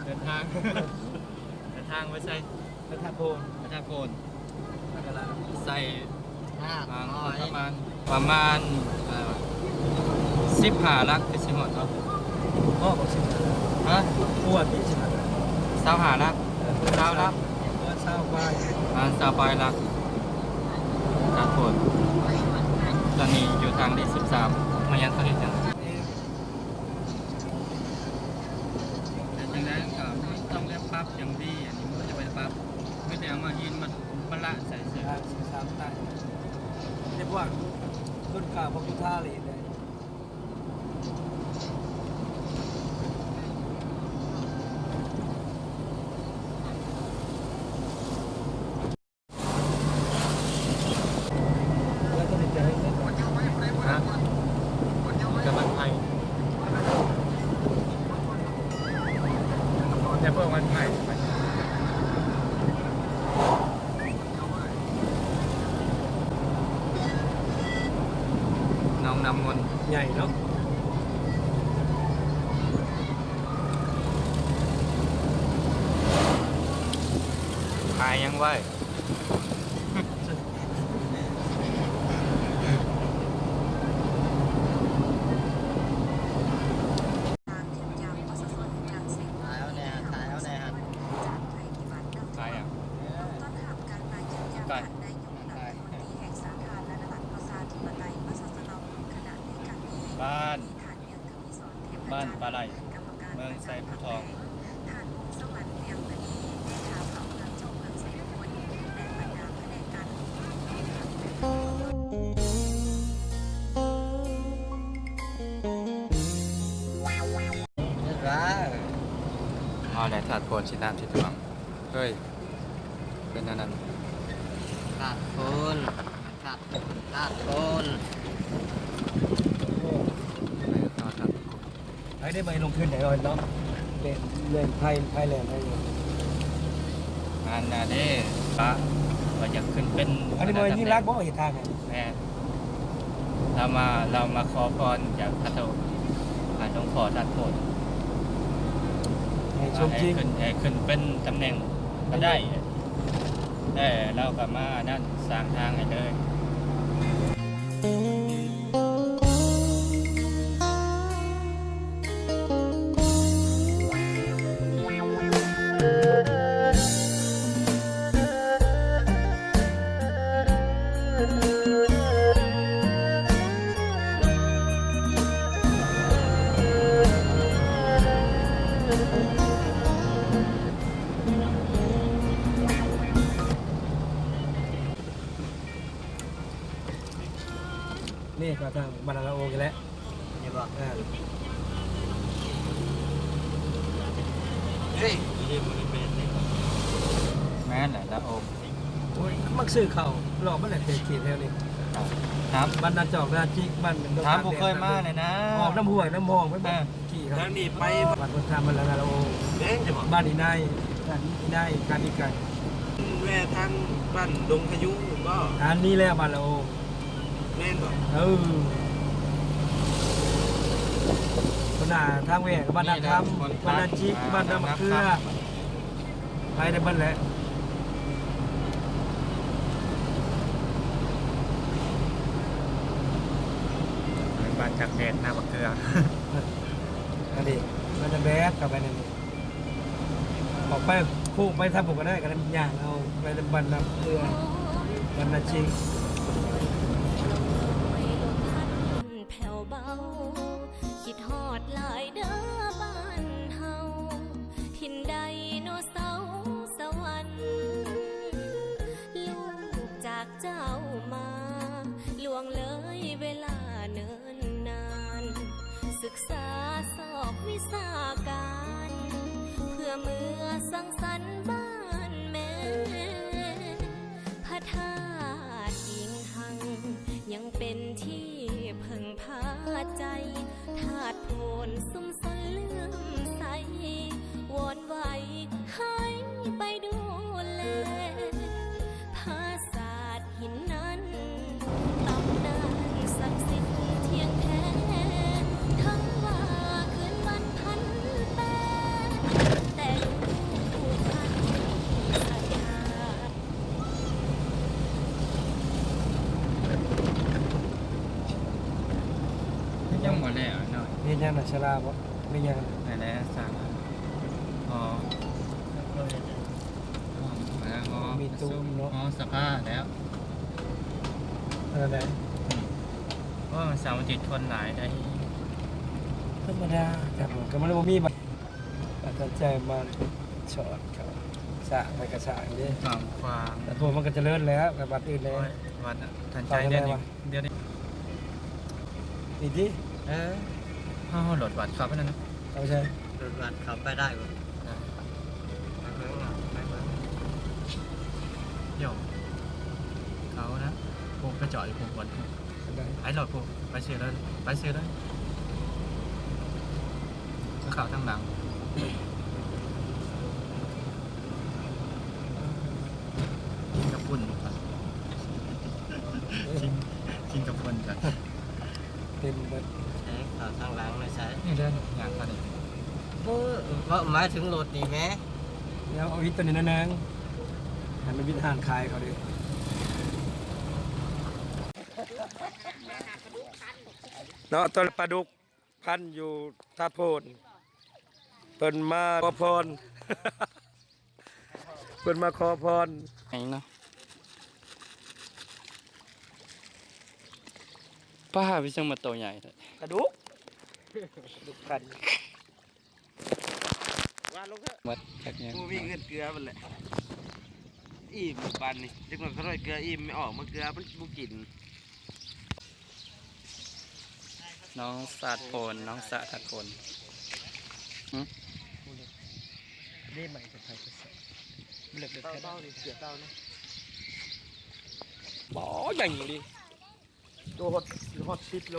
ເດີນທາງ ເດີນທາງໄປໃສ? ພະທາດໂພນ ພະທາດໂພນ ແລ້ວກໍລາວ ໃສ່ ອ່າ ປະມານ ປະມານ ເອີ ສິບຫ້າຫຼັກ ຄືຊິຮອດເນາະ. ພໍບໍ່ ສິບຫ້າຫຼັກ? ຮະ? ກວ່າຕິ ສິບຫ້າຫຼັກ? ຊາວຫ້າຫຼັກ ເອີ ຊາວຫຼັກ ປະມານຊາວປາຍ ປະມານຊາວປາຍຫຼັກ. ພະທາດໂພນ ຕອນນີ້ຢູ່ທາງລີສິບສາມ ມາຍັງ ເຂົາເຮັດຫຍັງ? ແຕ່ຈັ່ງໃດກໍຕ້ອງໄດ້ປັບຢ່າງດີ ອັນນີ້ມັນກໍຈະໄປປັບ ມີແຕ່ເອົາມາຫີນມາ ມາລະໃສ່ຊື່. ທາງສິບສາມໃຕ້ ເຮັດວ່າ ຕົ້ນກ້າພະພຸດທາລີໄດ້. ຮະ? ກຳລັງໄພ ແຕ່ເບິ່ງມັນໄພ ນ້ອງນ້ຳມົນໃຫຍ່ເນາະ ຖ່າຍຫຍັງໄວ້? ບ້ານ ບ້ານປາໄຫຼ ເມືອງໄຊພູທອງ. ມາແລ້ວ ທາດໂພນຊິນ້ຳຊິຖ້ວມ. ເຮີ້ຍ ເປັນແນວນັ້ນ ທາດໂພນ ທາດໂພນ ທາດໂພນ. ໄປໄດ້ໄປລົງທຶນໄດ້ເນາະ ເປັນເລື່ອງໄພ ໄພແລ້ວໄດ້ຢູ່. ອັນນັ້ນເດ້ ປະ ວ່າຢາກຂຶ້ນເປັນ ອັນນີ້ບໍ່ແມ່ນຍິ່ງລັກບໍ່ເຮັດທາງໃຫ້? ແມ່ນ ລາວມາ ລາວມາຂໍພອນຈາກພະໂຕ ອາ ຫຼວງພໍ່ທາດໂພນ ໃຫ້ສົມຈິງ ໃຫ້ຂຶ້ນ ໃຫ້ຂຶ້ນເປັນຕຳແໜ່ງກໍໄດ້ ແຕ່ລາວກໍມາອັນນັ້ນ ສ້າງທາງໃຫ້ເລີຍ. ນີ້ກໍທາງບ້ານລາໂອນີ້ແຫຼະ ເຫັນບໍ່? ເອີ ເຮີ້ຍ ແມ່ນແຫຼະ ລາໂອ. ໂອ້ຍ ມັກຊື້ເຂົ້າ ລອບມັນແຫຼະ ເຂດແຖວນີ້ ທາມ ບ້ານນາຈອກ ນາຈິກ ບ້ານ ທາມບໍ່ເຄີຍມາເລີຍນະ ອອກນ້ຳຫ້ວຍນ້ຳຮ່ອງໄປເບິດ. ຂີ່ທາງນີ້ໄປ ວັດພຸດທະມະລະນາໂລ ແມ່ນຢູ່ບໍ່? ບ້ານອີນາຍ ບ້ານອີນາຍ ການອີກາຍ ແວ່ທາງບ້ານດົງພະຍຸບໍ່? ອັນນີ້ແຫຼະບ້ານລາໂອ ແມ່ນບໍ່? ເອີ ພຸ້ນນະ ທາງແວ່ກະບ້ານນາຄຳ ບ້ານນາຈິກ ບ້ານນາມະເຄືອ ໄປໄດ້ເບິດແຫຼະ ບ້ານຈັກແດດ ນາມະເຄືອ ອັນນີ້ ມັນຈະແບດເຂົ້າໄປໃນນີ້ ອອກໄປໂຄ້ງໄປທາງພຸ້ນກໍໄດ້ ກໍໄດ້ ຍ່າງເອົາໄປນຳບ້ານນາເຄືອ ບ້ານນາຈິກ. ແຜ່ວເບົາ ຄິດຮອດຫຼາຍເດີບ້ານເຮົາ ຖິ່ນໄດໂນເສົາສະຫວັນ ລູກຈາກເຈົ້າມາ ລ່ວງເລີຍເວລາເນີນນານ ສຶກສາສອກວິຊາການ ເພື່ອເມືອສັງສັນບ້ານແມ່ ພະທາດອີງຮັ່ງ ຍັງເປັນທີ່ເພິ່ງພາໃຈ ທາດໂພນຊຸມຊົນເຫຼື້ອມໃສ ວອນໄຫວໃຫ້ໄປດູແລ ຜາສາດຫິນນັ້ນ ຕຳນານສັກສິດທ່ຽງແທ້ ທັງວ່າຄືນວັນພັນແປ ແຕ່ ຫຍັງນະ ສາລາບໍ່ ແມ່ນຫຍັງ? ນັ້ນແຫຼະ ສ້າງ ຫໍ ມີຕຸ້ມເນາະ ຫໍສະພາແລ້ວ ອັນນັ້ນແຫຼະ ອືມ ໂອ້ຍ ເສົາອາທິດຄົນຫຼາຍໄດ໋ ທຳມະດາ ແຕ່ກໍມັນບໍ່ມີບັດ ອາຈານໃຈມາສອນເຂົາ ສ້າງໄປກະສ້າງເດ້ ກວ້າງຂວາງ ແຕ່ພວກມັນກໍຈະເລີນແລ້ວ ກັບວັດອື່ນແດ່ ໂອ້ຍ ວັດອາຈານໃຈ ເດີ ດຽວນີ້ ນີ້ຕິ ເອີ ເຮົາ ເຮົາລົດວັດເຂົ້າໄປນັ້ນນະ ເຂົ້າໄປໃສ? ລົດວັດເຂົ້າໄປໄດ້ບໍ່? ໄດ້ ໄປເບິ່ງເນາະ ໄປເບິ່ງ ໂຍມ ເຂົານະ ຜູ້ໄປຈອດຢູ່ຜູ້ຄົນ ໄດ້ ໄປໂລດຜູ້ ໄປຊື່ເລີຍ ໄປຊື່ເລີຍ ເຂົ້າທາງຫຼັງ ກິນກະປຸ້ນກ່ອນ ກິນ ກິນກະປຸ້ນກ່ອນ ເຕັມເບິດ ເອີ ເຂົ້າທາງຫຼັງເລີຍໃສ? ນີ້ເດີ ຍ່າງເຂົ້ານີ້ ບໍ່ ເວົ້າໝາຍເຖິງລົດນີ້ແໝ່ ແລ້ວເອົາວິດຕົວນີ້ໜ້ອຍໜຶ່ງ ໃຫ້ມັນວິດຮ້ານຂາຍເຂົາເດ້ ເນາະ ຕອນປາດຸກ ພັນຢູ່ທາດໂພນ ເພິ່ນມາຂໍພອນ ເພິ່ນມາຂໍພອນ ຫຍັງເນາະ ປ້າ ເປັນຫຍັງມາໂຕໃຫຍ່ແທ້ ກະດູກ ກະດູກພັນ ວ່າລົງເຖາະ ໝົດຈັກຫຍັງ ບໍ່ມີເງິນເກືອມັນແຫຼະ ອີ່ມປານນີ້ ຈັກໜ້ອຍຂ້ານ້ອຍເກືອອີ່ມ ອອກມາເກືອມັນບໍ່ກິນ. ນ້ອງສາດໂພນ ນ້ອງສາດໂພນ ຫຶ? ເດ້ໃໝ່ເປັນໃຜກໍໃສ່ ເລິກເລີຍ ເຕົ້າ ເຕົ້ານີ້ ເສືອເຕົ້ານີ້ ບໍ່ ໃຫຍ່ອີ່ຫຼີ ໂຕຮອດ ຮອດສິບໂລ.